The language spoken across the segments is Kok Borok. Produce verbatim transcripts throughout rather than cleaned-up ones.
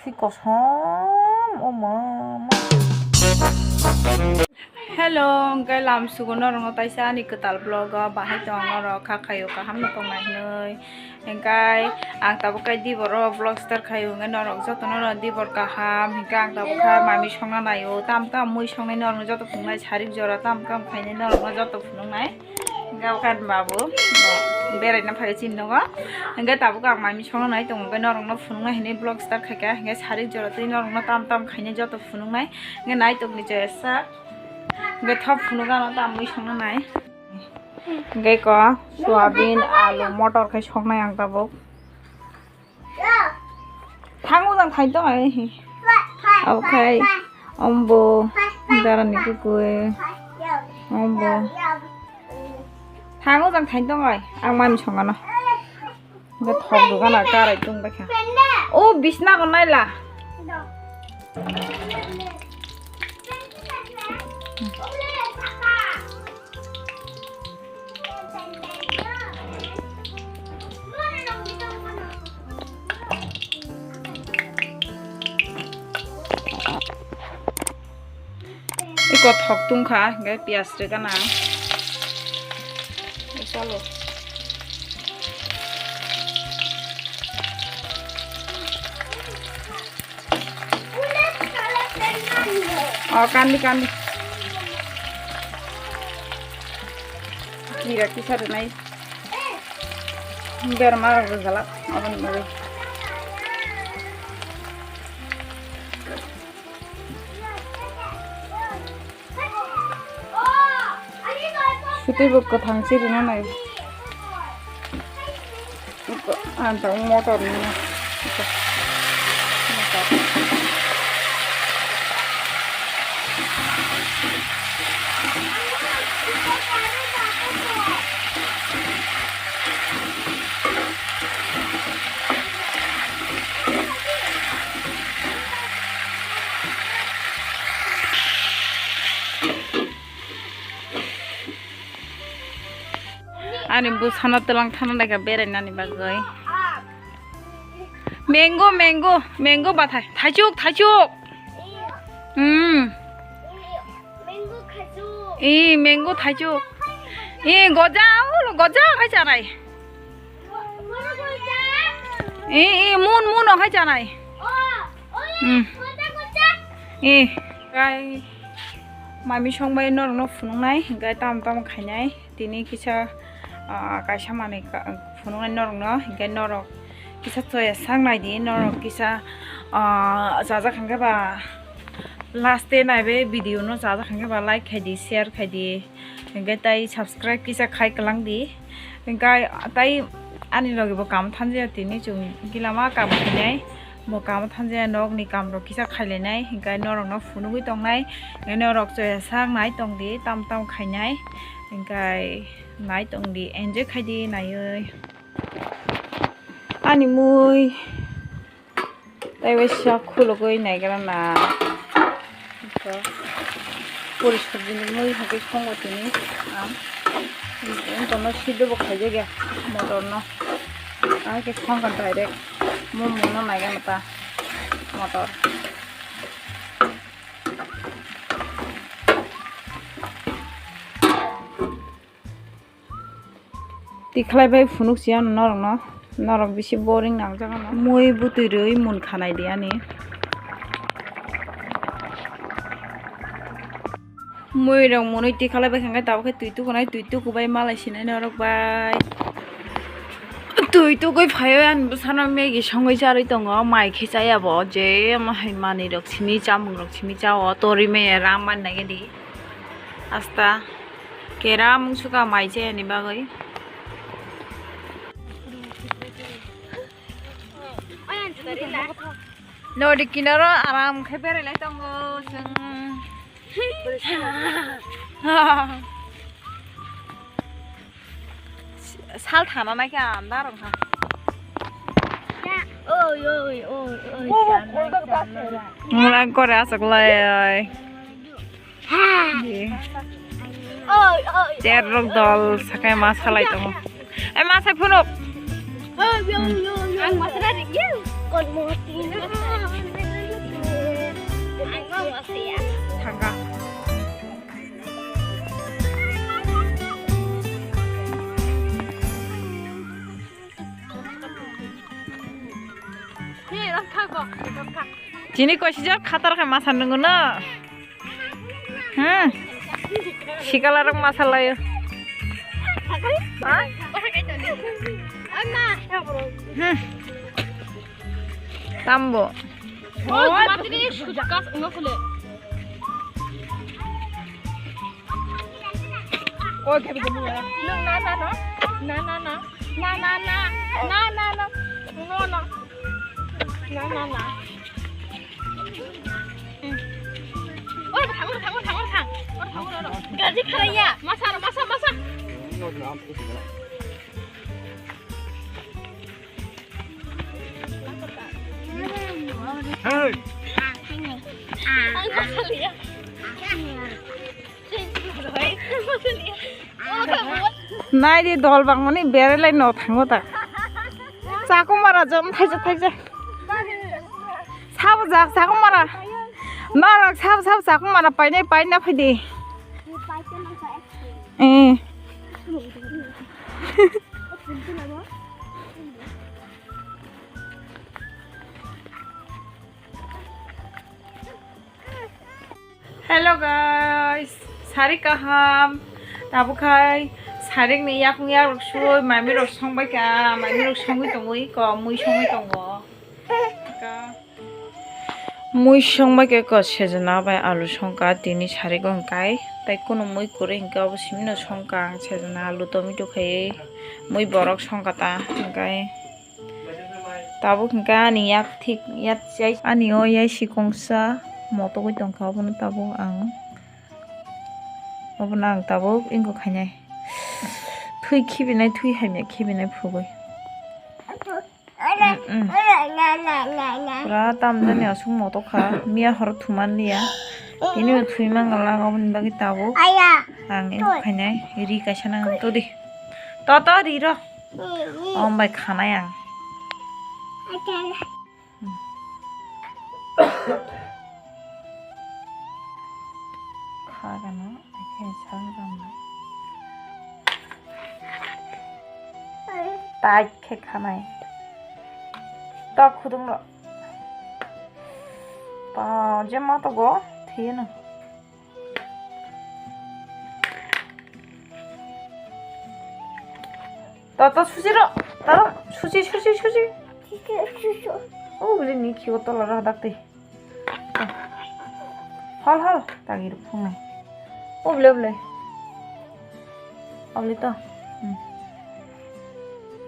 Ti kosom, o ma, ma. Hello, hwnkhe lam sugo norokno taisa ani kwtal vlog o bahai tong norok kha khaio kaham no tongnai hinwi. Hwnkhe ang tabuk khe diboro vlog start khaio hwnkhe norok jotono no dibor kaham hwnkhe ang tabuk khe mami songna naio tam tam mui songnai norokno joto phunuknai sarik jora tam tam khainai norokno joto phunuknai. Hingke o kan babu beraina phai chini nogo. Hingke tabuk ang mami songna nai tongo, hingke norokno phunukna hinui vlog start khaikha, hingke sarik jora tei norokno tam tam khainai joto phunuknai. Hingke nai tongni joyasa. Hingke thop phunuk ano tamwi songna nai. Hingke ko soyabin, alu, motor khai songnai ang tabuk. Thango jang thai tong ai. Okhai ombo darani kukui. Ombo. Thango jang thai tong ai. Ang mami songano. Ga thok dugana karai tong bakha. O bisna ko naila. Iko thok tungkha, hingke piyaj rwgana. Chalo. O kandi kandi. Jira kisa rwnai. Berma rok rwjalak aboni bagwi. Sutwi bo kwthang se rwna nai. Ang tabuk motor nini. Motor. Ani bwsano twlang thana naikha berainani bagwi. Mango, mango, mango bathai. Thaichuk, thaichuk. Hmm. Ee, mango thaichuk. Ee, goja, ulo goja khai chanai. Ee, ee, mun, mun o khai chanai. Hmm. Ee, kai mami songbai norokno phunuknai, hingke tamo tamo khainai. Tini kisa, ah, kaisa manwi ka-, phunuknai norokno, hingke norok kisa choya sak naidi, norok kisa, ah, chajak hingke ba last day naibe video no chajak hingke ba like khaidi, share khaidi, hingke tai subscribe kisa khai kwlangdi, hingke tai ani logi bo kamo thangjaya tini chwng gila ma kamo khainai. Bo kamo thangjaya nokni kamrok kisa khailainai, hingke norokno phunugwi tongnai, hingke norok choya sak nai tongdi, tam tam khainai, hingke nai tongdi, enjoy khaidi naiwi. Ani mui tei waisa khulugwi naigra na. Puri sabjini mui hwnkhe songbo tini ang. Wngkha no sidhe bo khaijak ya motor no. Ahai khe songkha direct. Momo no naiga no ta motor. Tikhlai bai phunuk si ano norok no, norok bisi boring nangjak ano. Mui bwtwi rwi mun khanai di ani. Mui rok mwnwi tikhlai bai kha khe tabuk khe twi tukunai, twi tuku bai malai sinai norok bai. Twi tukui phaiwi ani bwsano Maggie songwi charwi tongo, mai khe chaya bo je omo hai manwi rok simi chamung rok simi chao tori maya ram man nai di. Asta. Kera mungsuka mai chayani bagwi. Nodi kinaro aram khe berai lai tongo chwng. Sal thana nai khe andar wngkha. Oi, oi, oi, oi, sanai, sanai. Mula kore aswk lai. Oi, oi. Chair rok dol sakai ma salai tongo. Ai ma sai phunuk. Oi, oi, oi, oi. Ang masra ri ya. Kon mo ti na. Ang ma masya. Thanga. Ni ram tha go. Ram tha. Chini koisijak khatar khai masa nungo no. Hmm. Sikala rok masa layo. Ha? Hmm. Tambo. Oh, matri sujakas no khule. Koi khe bini ya. Nwng na na no. Na na na. Na na na. Na na na. No no. Na na na. Oro thang, oro thang, oro thang, oro thang. Oro thang, oro, oro. Gaji kharaya. Masa, masa, masa. Hey. Ang kasaliya. Nai di dol bangmani berelai no thango ta. Chakumara jom thaisa thaisa. Sabo jak chakumara. Norok sabo sabo chakumara painai paina phaidi. Eh. Hello guys, sari kaham. Tabuk hai sarik ni yakung yak rok sui, mami rok song bai kha, mami rok songwi tongwi ko, mui songwi tongo. Ka. Mui song bai kha ko, sejana bai alu song kha, tini sarik o hwnkhe tai kunu mui kwrwi hwnkhe obo simi no song kha ang, sejana alu tomato khai mui borok song kha ta hwnkhe. Tabuk hwnkhe ani yak thik yak chai ani o yai sikongsa motogwi tongkha, obono tabuk ang, obono ang tabuk wngkha khainai. Thwi khibinai, thwi hamya khibinai phugwi. Mm, mm. Pura tamjani aswk motokha, miya horo thuman liya. Tini bo thwi mangala, oboni bagwi tabuk ang wngkha khainai ri kaisa nang todi. To, to, ri ro. Om bai khanai ang. Kha gano, akhe sa gano. Tai khe khanai. Ta khudung ro. Ta je ma to go, thiyeno. Ta, ta, susi ro. Ta ro, susi, susi, susi. O, bile ni khigo tola ro dak te. Hal, hal, ta gir phungnai. O, bile, bile. O, bile to. Hmm.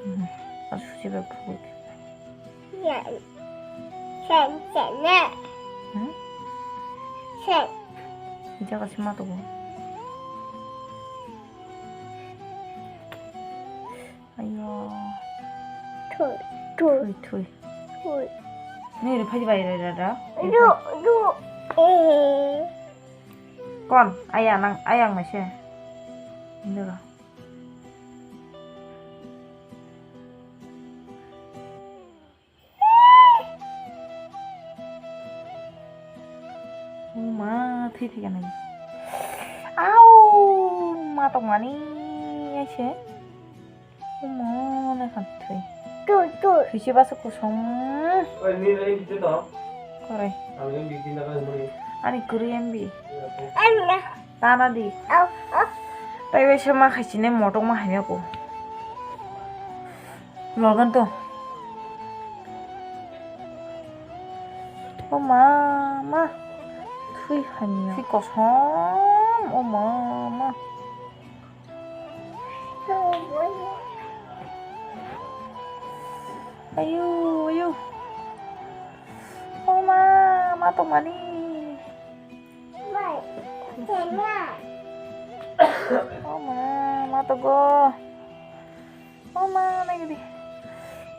Hmm. A, susi bai phugwi. Sen, sen, ne. Hmm? Sen. Jaga sima to go. Ayo. Thui, thui. Thui, thui. Thui. Ni ri phai bai rai ra ra. Ru, ru. Eh. Kon, aya nang, ayang mai se. Ndoro. O ma, thwi thwi kanai. Au, ma tongmani, aise. O ma, nai khan thwi. Thwi, thwi. Thwi se basa kusom. Oi, ni rai bitte to. Kore. Ang yang bitte na kan muri. Ani kuri yang bi. Ang na. Tana di. Au, au. Tai bai se ma khai sini motok ma hamya ko. Logan to. O ma, ma. Thui hamya. Thui kosom. O ma, ma. Ayo, ayo. O ma, ma tongmani. O ma, ma togo. O ma, nai di.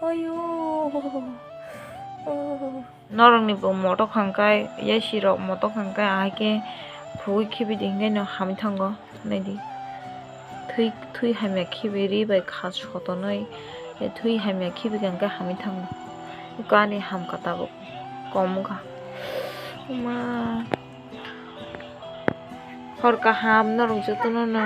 Oyo. Oh. Norokni bo motok hangkai, yasi rok motok hangkai, ahai khe phugwi khibi di hingke no hamwi thango. Nai di. Thui, thui hamya khibi ri bai kha sotonoi. Twi hamya khibi kha hwnkhai hamwi thango. Eko ani hamkha tabuk. Kom wngkha. Uma. Hor kaham norok jotono no.